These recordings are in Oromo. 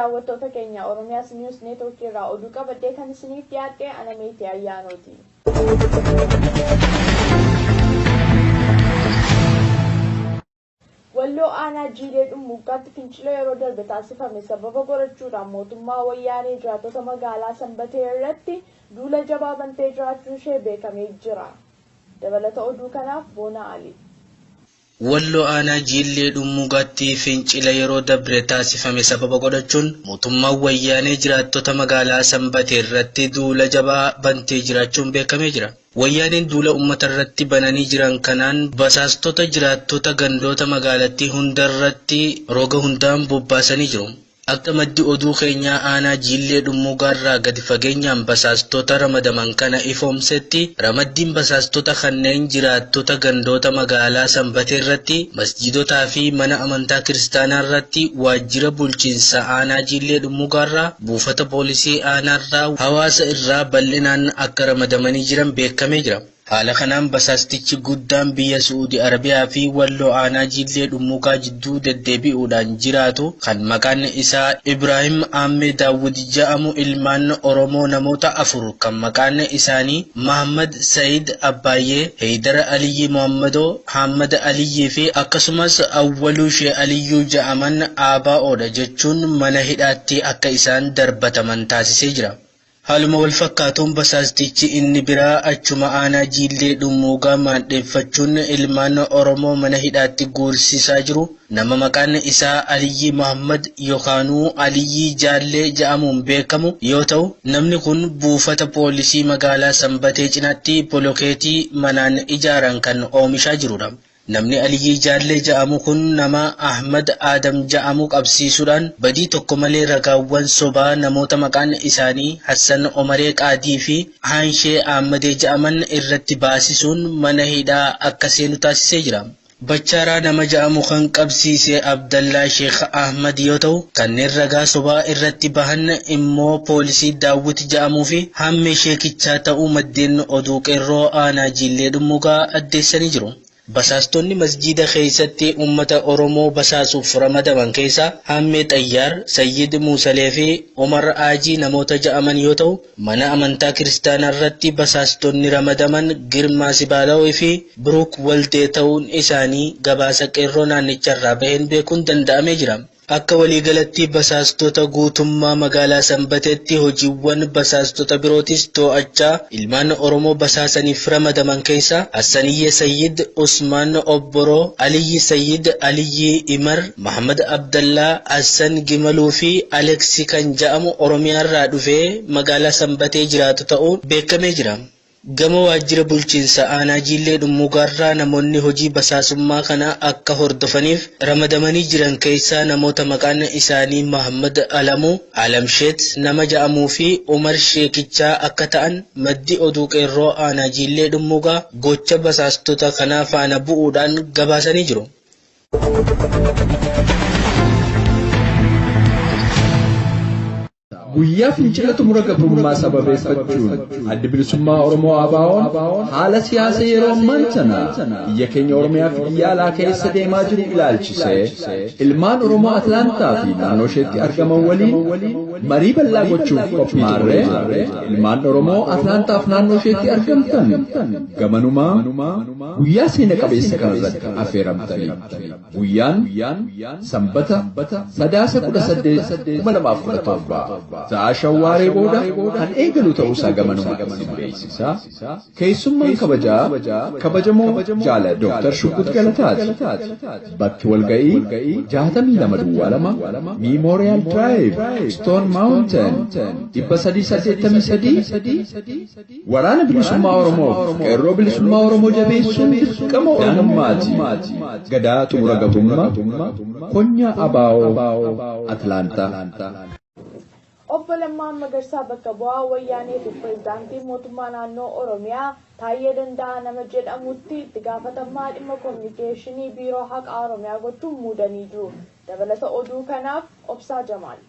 Daawwattoota keenya Oromiyaas Niwus Neetwoorkii irraa oduu qabadhee kan isiniif dhiyaadhe ana Meetii Ayyaanooti. Walloo aanaa Jiilee Dhummuuggaatti fincila yeroo darbe taasifame sababa godhachuudhaan mootummaa Wayyaanee jiraattota magaalaa Sanbatee irratti duula jabaa bantee jiraachuun ishee beekamee jira. Dabalata oduu kanaaf Boonaa Alii. Walloo aanaa Jiillee Dhummuugaatti fincila yeroo dabre taasifame sababa godhachuun mootummaan Wayyaanee jiraattota magaalaa Sanbatee irratti duula jabaa bantee jiraachuun beekamee jira. Wayyaaneen duula uummata irratti bananii jiran kanaan basaastota jiraattota gandoota magaalattii hunda irratti roga hundaan bobbaasanii jiru. Akka maddi oduu keenyaa aanaa Jiillee Dhummuugaarraa gadi fageenyaan basaastota ramadaman kana ifoomsetti, ramaddiin basaastota kanneen jiraattota gandoota magaalaa Sanbatee irratti, masjiidotaa fi mana amantaa kiristaanaa irratti, waajjira bulchiinsa aanaa Jiillee Dhummuugaarraa, buufata poolisii aanaarraa, hawaasa irraa bal'inaan akka ramadamanii jiran beekamee jira. Haala kanaan basaastichi guddaan biyya Su'uudi Arabiyaa fi Walloo aanaa Jiillee Dhummuugaa jidduu deddeebi'uudhaan jiraatu kan maqaan isaa Ibraahim Aammee Daawwid ja'amu ilmaan Oromoo namoota afur kan maqaan isaanii Mahammad Sayid Abbaayyee, Heydar Aliyyii Muhammadoo, Haammad Aliyyii fi akkasumas Awwaluu Shee Aliyyuu ja'aman ABOdha jechuun mana hidhaatti akka isaan darbataman taasisee jira. Haaluma wal fakkaatuun basaastichi inni biraa achuma aanaa Jiillee Dhummuugaa maandheeffachuun ilmaan Oromoo mana hidhaatti guursisaa jiru nama maqaan isaa Aliyyii Muhammad yookaanuu Aliyyii Jaallee ja'amuun beekamu yoo ta'u, namni kun buufata poolisii magaalaa Sanbatee cinaatti bolokeetii manaan ijaaran kan oomishaa jirudha. Namni Aliyyii Jaallee ja'amu kun nama Ahmad Aadam ja'amu qabsiisuudhaan badii tokko malee ragaawwan sobaa namoota maqaan isaanii Hassan Omaree Qaadii fi Haanshee Aammadee ja'aman irratti baasisuun mana hidhaa akka seenu taasisee jira. Bachaaraa nama ja'amu kan qabsiise Abdallaa Sheekh Ahmad yoo ta'u, kanneen ragaa sobaa irratti bahan immoo poolisii Daawwit ja'amuu fi Haammee Sheekichaa ta'uu maddeen oduu Qeerroo aanaa Jiillee Dhummuugaa addeessanii jiru. Basaastonni masjiida keessatti uummata Oromoo basaasuuf ramadaman keessaa Haammee Xayyaar, Sayyid Muusalee fi Umar Aajii namoota ja'aman yoo ta'u, mana amantaa kiristaanaa irratti basaastonni ramadaman Girmaa Sibaalawii fi Biruuk Waldee ta'uun isaanii gabaasa Qeerroo naannicharraa baheen beekuun danda'amee jira. Akka waliigalatti basaastota guutummaa magaalaa Sanbateetti hojiiwwan basaastota birootis too'achaa ilmaan Oromoo basaasaniif ramadaman keessaa Hassaniyyee Sayyid, Usmaan Obboroo, Aliyyi Sayyid, Aliyyi Imar, Mahammad Abdallaa, Hassan Gimaluu fi Aleksi kan ja'amu Oromiyaarraa dhufee magaalaa Sanbatee jiraatu ta'uun beekamee jira. Gama waajjira bulchiinsa aanaa Jiillee Dhummuugaarraa namoonni hojii basaasummaa kana akka hordofaniif ramadamanii jiran keessaa namoota maqaan isaanii Mahammad Alamuu, Alamsheet nama ja'amuu fi Umar Sheekichaa akka ta'an maddi oduu Qeerroo aanaa Jiillee Dhummuugaa gocha basaastota kanaa faana bu'uudhaan gabaasanii jiru. Guyyaa fincila xumura gabrummaa sababeeffachuun Addi Bilisummaa Oromoo ABO'n haala siyaasa yeroo ammaan tana biyya keenya Oromiyaa fi biyya alaa keessa deemaa jiru ilaalchisee ilmaan Oromoo Atlaantaa fi naannoo isheetti argaman waliin marii bal'aa gochuuf qophaa'ee ilmaan Oromoo Atlaantaa fi naannoo isheetti argamtan gamanumaa guyyaa seena qabeessa kanarratti affeeramtanii. Guyyaan Sanbata Sadaasa 18 2017 sa'a 5 waaree booda kan eegalu ta'uusaa gamanuma isin beeksisa. Keessummaan kabajaa kabajamoo jaala Dooktar Shuggut Galataati. Bakki walga'ii 62 duwwaa 2 Memorial Drive, Stone Mountain 383. Waraana Bilisummaa Oromoof Qeerroo Bilisummaa Oromoo jabeessuun dirqama Oromummaati. Gadaa xumura gabrummaa Konyaa ABO Atlaantaa. Obbo Lammaa Magarsaa bakka bu'aa Wayyaanee fi Pireezidaantii Mootummaa Naannoo Oromiyaa Taayyee Danda'aa nama jedhamutti itti gaafatamaa dhimma kominikeeshinii Biiroo Haqaa Oromiyaa gochuun muudanii jiru. Dabalata oduu kanaaf Obsaa Jamaal.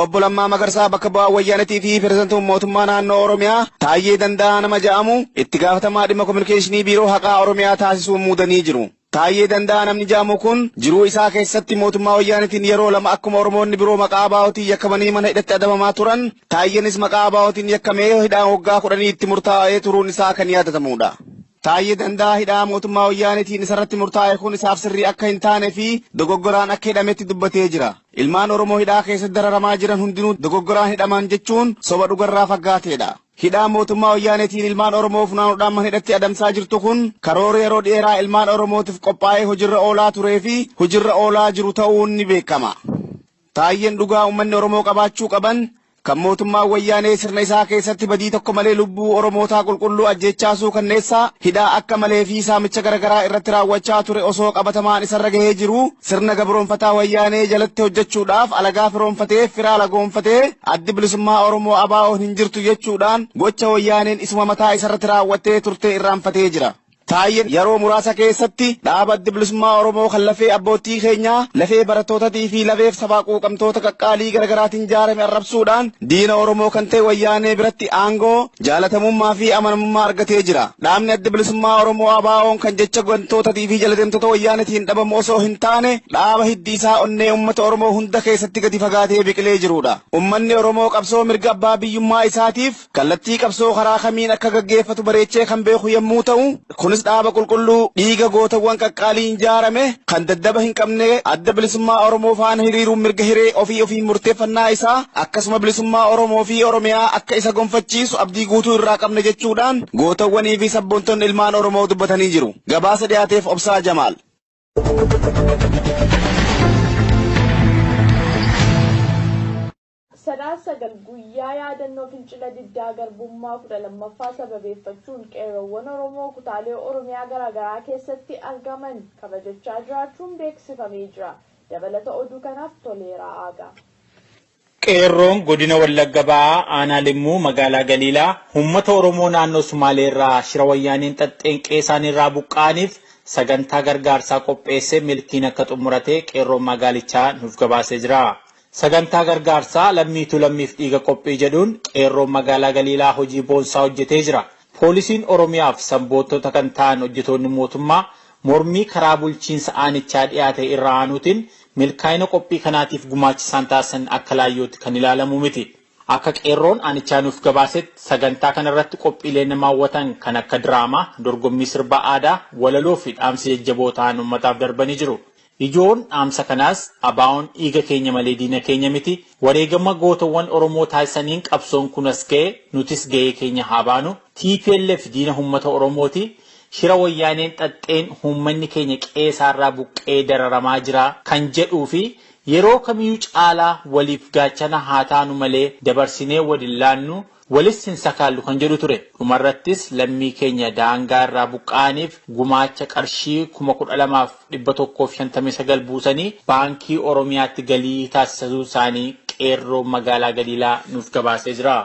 Obbo Lammaa Magarsaa bakka bu'aa Wayyaanetii fi Pireezidantiin Mootummaa Naannoo Oromiyaa Taayyee Danda'aa nama jedhamu itti gaafatamaa dhimma kominikeeshinii Biiroo Haqaa Oromiyaa taasisuun muudanii jiru. Taayyee Danda'aa namni jedhamu kun jiruu isaa keessatti mootummaa Wayyaanetiin yeroo lama akkuma Oromoonni biroo maqaa ABO'tiin yakkamanii mana hidhatti adabamaa turan, Taayyeenis maqaa ABO'tiin yakkamee hidhaan waggaa 10 itti murtaa'ee turuun isaa kan yaadatamuudha. Taayyee Danda'aa hidhaa mootummaa Wayyaanetiin isarratti murtaa'e kun isaaf sirrii akka hin taane fi dogoggoraan akka hidhametti dubbatee jira. Ilmaan Oromoo hidhaa keessatti dararamaa jiran hundinuu dogoggoraan hidhaman jechuun soba dhugarraa faggaateedha. Hidhaa mootummaa Wayyaanetiin ilmaan Oromoo funaanuudhaan mana hidhatti adamsaa jirtu kun karoora yeroo dheeraa ilmaan Oromootiif qophaa'ee hojiirra oolaa turee fi hojiirra oolaa jiru ta'uun ni beekama. Taayyeen dhugaa uummanni Oromoo qabaachuu qaban kan mootummaa Wayyaanee sirna isaa keessatti badii tokko malee lubbuu Oromootaa qulqulluu ajjeechaasuu kanneessaa hidhaa akka malee fi saamicha garaagaraa irratti raawwachaa ture osoo qabatamaan isarra gahee jiru sirna gabroonfataa Wayyaanee jalatti hojjechuudhaaf alagaa firoonfatee firaa lagoonfatee addi bilisummaa Oromoo ABO'n hin jirtu jechuudhaan gocha Wayyaaneen isuma mataa isarratti raawwattee turte irraanfatee jira. Taayyeen yeroo muraasa keessatti dhaaba addi bilisummaa Oromoo kan lafee abbootii keenyaa, lafee barattootatii fi lafee sabaa quuqamtoota qaqqaalii garaagaraatiin ijaarame arrabsuudhaan diina Oromoo kan ta'e Wayyaanee biratti aangoo, jaalatamummaa fi amanamummaa argatee jira. Dhaabni addi bilisummaa Oromoo ABO'n kan jecha gantootatii fi jaladeemtota Wayyaanetiin dhabamu osoo hin taane dhaaba hiddi isaa onnee uummata Oromoo hunda keessatti gadi fagaatee biqilee jirudha. Uummanni Oromoo qabsoo mirga abbaa biyyummaa isaatiif kallattii qabsoo karaa kamiin akka gaggeeffatu bareechee kan beeku yommuu ta'u, kunis dhaaba qulqulluu dhiiga gootawwan qaqqaaliin ijaarame kan daddaba hin qabne adda bilisummaa Oromoo faana hiriiruun mirga hiree ofii ofii murteeffannaa isaa akkasuma bilisummaa Oromoo fi Oromiyaa akka isa gonfachiisu abdii guutuu irraa qabne jechuudhaan gootawwanii fi sabboontonni ilmaan Oromoo dubbatanii jiru. Gabaasa dhiyaateef Obsaa Jamaal. Sadaasa 9 guyyaa yaadannoo fincila diddaa garbummaa 12ffaa sababeeffachuun qeerroowwan Oromoo kutaalee Oromiyaa garaagaraa keessatti argaman kabajachaa jiraachuun beeksifamee jira. Dabalata oduu kanaaf Toleeraa Aagaa. Qeerroon godina Wallagga Ba'aa aanaa Limmuu magaalaa Galiilaa uummata Oromoo naannoo Sumaalee irraa shira wayyaaneen xaxxeen qe'ee isaanii irraa buqqa'aniif sagantaa gargaarsaa qopheessee milkiin akka xumurate qeerroon magaalichaa nuuf gabaasee jira. Sagantaa gargaarsaa lammiitu lammiif dhiiga qophii jedhuun qeerroon magaalaa Galiilaa hojii boonsaa hojjetee jira. Poolisiin Oromiyaaf sabboontota kan ta'an hojjetoonni mootummaa mormii karaa bulchiinsa aanichaa dhiyaate irraa aanuutiin milkaa'ina qophii kanaatiif gumaacha isaan taasisan akka laayyootti kan ilaalamu miti. Akka qeerroon aanichaa nuuf gabaasetti sagantaa kanarratti qophiilee nama hawwatan kan akka diraamaa, dorgommii sirba aadaa, walaloo fi dhaamsa jajjaboo ta'an uummataaf darbanii jiru. Ijoon dhaamsa kanaas ABO'n dhiiga keenya malee diina keenya miti, wareegama gootowwan Oromoo taasisaniin qabsoon kun as ga'e, nutis ga'ee keenya haa baanu, TPLF diina uummata Oromooti, shira wayyaaneen xaxxeen uummanni keenya qe'ee isaarraa buqqee dararamaa jira kan jedhuu fi yeroo kamiyyuu caalaa waliif gaachana haa taanu malee dabarsinee wal hin laannu, walis hin sakaallu kan jedhu ture. Dhumarrattis lammii keenya daangaa irraa buqqa'aniif gumaacha qarshii 12,159 buusanii baankii Oromiyaatti galii taasisuu isaanii qeerroo magaalaa Galiilaa nuuf gabaasee jira.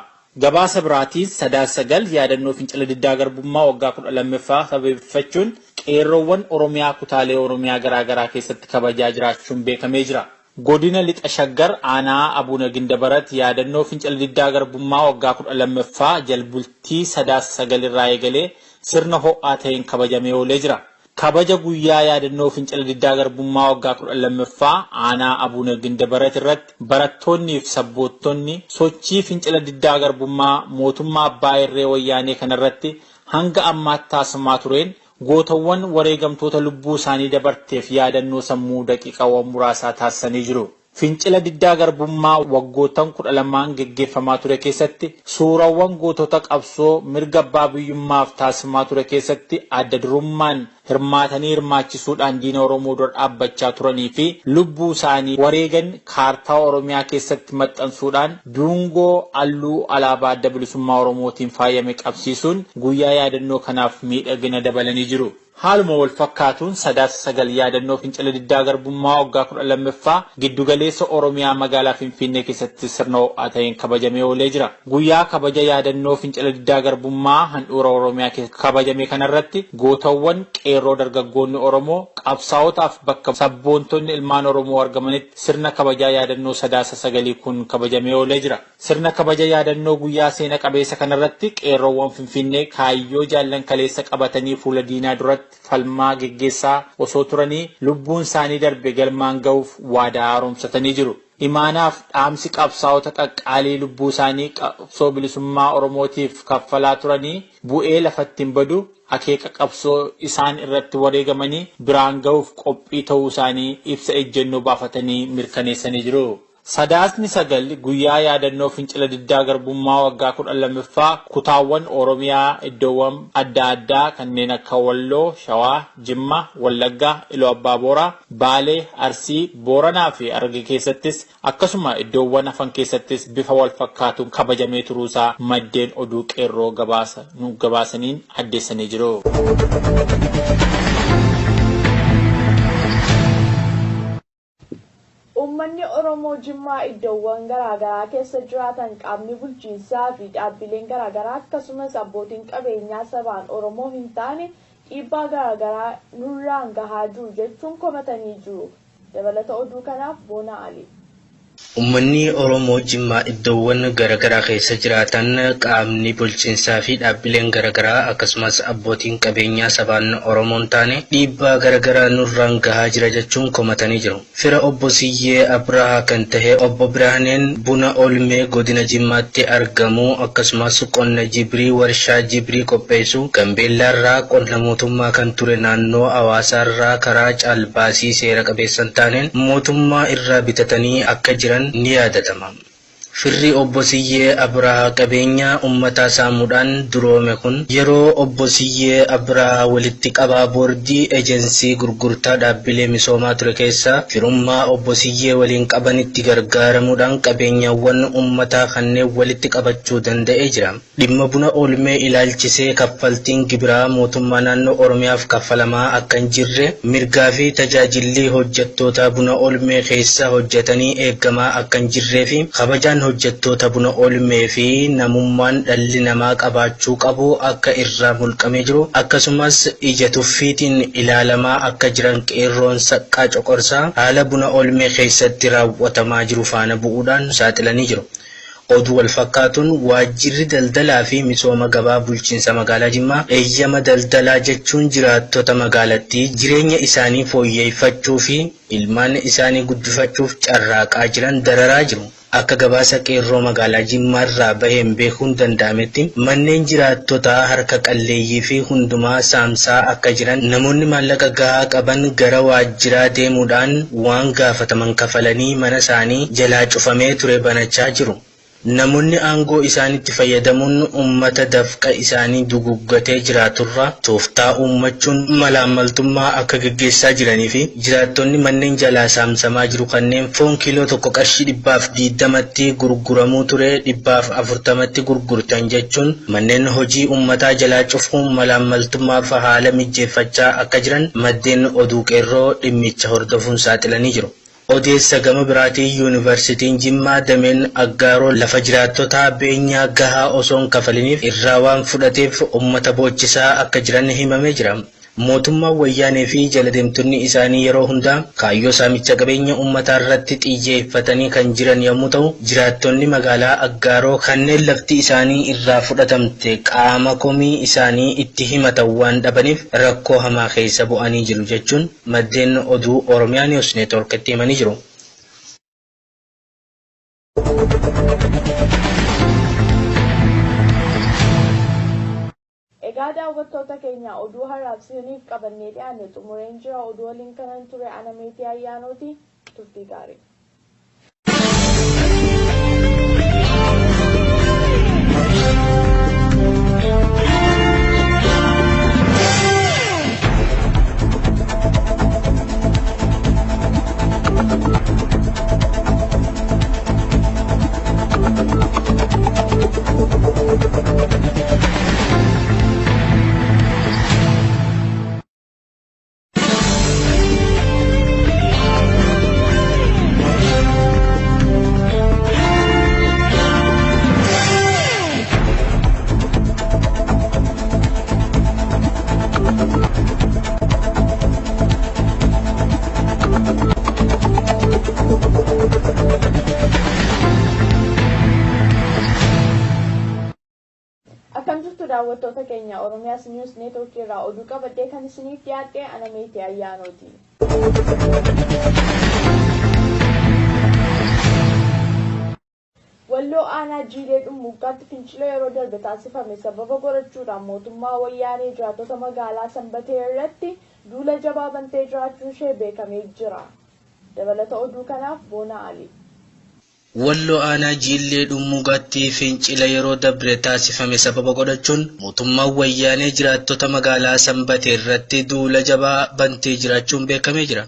Gabaasa biraatiin Sadaasa 9 yaadannoo fincila diddaa garbummaa waggaa 12ffaa sababeeffachuun qeerroowwan Oromiyaa kutaalee Oromiyaa garaagaraa keessatti kabajaa jiraachuun beekamee jira. Godina Lixa Shaggar aanaa Abuuna Gindabarat yaadannoo fincila diddaa garbummaa waggaa 12ffaa jalbultii Sadaasa 9 irraa eegalee sirna ho'aa ta'een kabajamee oolee jira. Kabaja guyyaa yaadannoo fincila diddaa garbummaa waggaa 12ffaa aanaa Abuuna Gindabarat irratti barattoonnii fi sabboontonni sochii fincila diddaa garbummaa mootummaa abbaa irree wayyaanee kanarratti hanga ammaatti taasifamaa tureen gootawwan wareegamtoota lubbuu isaanii dabarteef yaadannoo sammuu daqiiqaawwan muraasaa taasisanii jiru. Fincila diddaa garbummaa waggoottan 12n geggeeffamaa ture keessatti suurawwan gootota qabsoo mirga abbaa biyyummaaf taasifamaa ture keessatti adda durummaan hirmaatanii hirmaachisuudhaan diina Oromoo dura dhaabbachaa turanii fi lubbuu isaanii wareegan kaartaa Oromiyaa keessatti maxxansuudhaan duungoo halluu alaabaa adda bilisummaa Oromootiin faayame qabsiisuun guyyaa yaadannoo kanaaf miidhagina dabalanii jiru. Haaluma wal fakkaatuun Sadaasa 9 yaadannoo fincila diddaa garbummaa waggaa 12ffaa giddugaleessa Oromiyaa magaalaa Finfinnee keessatti sirna ho'aa ta'een kabajamee oolee jira. Guyyaa kabaja yaadannoo fincila diddaa garbummaa handhuura Oromiyaa keessatti kabajame kanarratti gootawwan qeerroo qeerroo dargaggoonni Oromoo qabsaa'otaaf bakka sabboontonni ilmaan Oromoo argamanitti sirna kabajaa yaadannoo Sadaasa 9 kun kabajamee oolee jira. Sirna kabaja yaadannoo guyyaa seena qabeessa kanarratti qeerroowwan Finfinnee kaayyoo jaallan kaleessa qabatanii fuula diinaa duratti falmaa geggeessaa osoo turanii lubbuun isaanii darbe galmaan ga'uuf waadaa haaromsatanii jiru. Imaanaaf dhaamsi qabsaa'ota qaqqaalii lubbuu isaanii qabsoo bilisummaa Oromootiif kaffalaa turanii bu'ee lafatti hin badu, akeeka qabsoo isaan irratti wareegamanii biraan ga'uuf qophii ta'uu isaanii ibsa ejjennoo baafatanii mirkaneessanii jiru. Sadaasni 9 guyyaa yaadannoo fincila diddaa garbummaa waggaa 12ffaa kutaawwan Oromiyaa iddoowwan adda addaa kanneen akka Walloo, Shawaa, Jimma, Wallaggaa, Iluu Abbaa Booraa, Baalee, Arsii, Booranaa fi Harargee keessattis akkasuma iddoowwan hafan keessattis bifa wal fakkaatuun kabajamee turuusaa maddeen oduu qeerroo gabaasa nu gabaasaniin addeessanii jiru. Uummanni Oromoo Jimmaa iddoowwan garaagaraa keessa jiraatan qaamni bulchiinsaa fi dhaabbileen garaagaraa akkasumas abbootiin qabeenyaa sabaan Oromoo hin taane dhiibbaa garaagaraa nurraan gahaa jiru jechuun komatanii jiru. Dabalata oduu kanaaf Boonaa Ali. Uummanni Oromoo Jimmaa iddoowwan garaagaraa keessa jiraatan qaamni bulchiinsaa fi dhaabbileen garaagaraa akkasumas abbootiin qabeenyaa sabaan Oromoo hin taane dhiibbaa garaagaraa nurraan gahaa jira jechuun komatanii jiru. Fira obbo Siyyee Abrahaa kan tahe obbo Birhaaneen buna Olmee godina Jimmaatti argamu akkasumas qonna Jibrii warshaa Jibrii qopheessu Gambeellaarraa qonna mootummaa kan ture naannoo Hawaasaarraa karaa caalbaasii seera qabeessa hin taaneen mootummaa irraa bitatanii akka jiran ni yaadatama. Firri obbo Siyyee Abrahaa qabeenya uummataa saamuudhaan duroome kun yeroo obbo Siyyee Abrahaa walitti qabaa boordii ejensii gurgurtaa dhaabbilee misoomaa ture keessa firummaa obbo Siyyee waliin qabanitti gargaaramuudhaan qabeenyawwan uummataa kanneen walitti qabachuu danda'ee jira. Dhimma buna Olmee ilaalchisee kaffaltiin gibiraa mootummaa naannoo Oromiyaaf kaffalamaa akka hin jirre, mirgaa fi tajaajilli hojjettoota buna Olmee keessa hojjetanii eegamaa akka hin jirree fi kabajaan hojjettoota buna Olmee fi namummaan dhalli namaa qabaachuu qabu akka irraa mulqamee jiru, akkasumas ija tuffiitiin ilaalamaa akka jiran qeerroon saqqaa coqorsaa haala buna Olmee keessatti raawwatamaa jiru faana bu'uudhaan saaxilanii jiru. Oduu wal fakkaatuun waajjirri daldalaa fi misooma gabaa bulchiinsa magaalaa Jimmaa eeyyama daldalaa jechuun jiraattota magaalattii jireenya isaanii fooyyeffachuu fi ilmaan isaanii guddifachuuf carraaqaa jiran dararaa jiru. Akka gabaasa qeerroo magaalaa Jimmaarraa baheen beekuun danda'ametti manneen jiraattotaa harka qalleeyyii fi hundumaa saamsaa akka jiran namoonni maallaqa gahaa qaban gara waajjiraa deemuudhaan waan gaafataman kafalanii mana isaanii jalaa cufamee ture banachaa jiru. Namoonni aangoo isaanitti fayyadamuun uummata dafqa isaanii duguggatee jiraaturra tooftaa uummachuun malaammaltummaa akka geggeessaa jiranii fi jiraattonni manneen jalaa saamsamaa jiru kanneen foon kiiloo tokko qarshii 120tti gurguramuu ture 140tti gurgurtan jechuun manneen hojii uummataa jalaa cufuun malaammaltummaaf haala mijjeeffachaa akka jiran maddeen oduu qeerroo dhimmicha hordofuun saaxilanii jiru. Odeessa gama biraatiin yuunivarsiitiin Jimmaa dameen Aggaaroo lafa jiraattotaa beenyaa gahaa osoo hin kafaliniif irraa waan fudhateef uummata boochisaa akka jiran himamee jira. Mootummaan wayyaanee fi jaladeemtonni isaanii yeroo hundaa kaayyoo saamicha qabeenya uummataa irratti xiyyeeffatanii kan jiran yommuu ta'u, jiraattonni magaalaa Aggaaroo kanneen lafti isaanii irraa fudhatamte qaama komii isaanii itti himatan waan dhabaniif rakkoo hamaa keessa bu'anii jiru jechuun maddeen oduu Oromiyaa News Networkitti himanii jiru. Egaa daawwattoota keenya oduu har'aaf isiniif qabannee dhiyaanne xumureen jira. Oduu waliin kanan ture ana Meetii Ayyaanooti. Turtii gaarii. Akkam jirtu daawwattoota keenya Oromiyaas Niwus Neetwoorkii irraa oduu qabadhee kan isiniif dhiyaadhe ana Meetii Ayyaanooti. Walloo aanaa Jiilee Dhummuuggaatti fincila yeroo darbe taasifame sababa godhachuudhaan mootummaa wayyaanee jiraattota magaalaa Sanbatee irratti duula jabaa bantee jiraachuun ishee beekamee jira. Dabalata oduu kanaaf Boonaa Alii. Walloo aanaa Jiillee Dhummuugaatti fincila yeroo dabre taasifame sababa godhachuun mootummaan wayyaanee jiraattota magaalaa Sanbatee irratti duula jabaa bantee jiraachuun beekamee jira.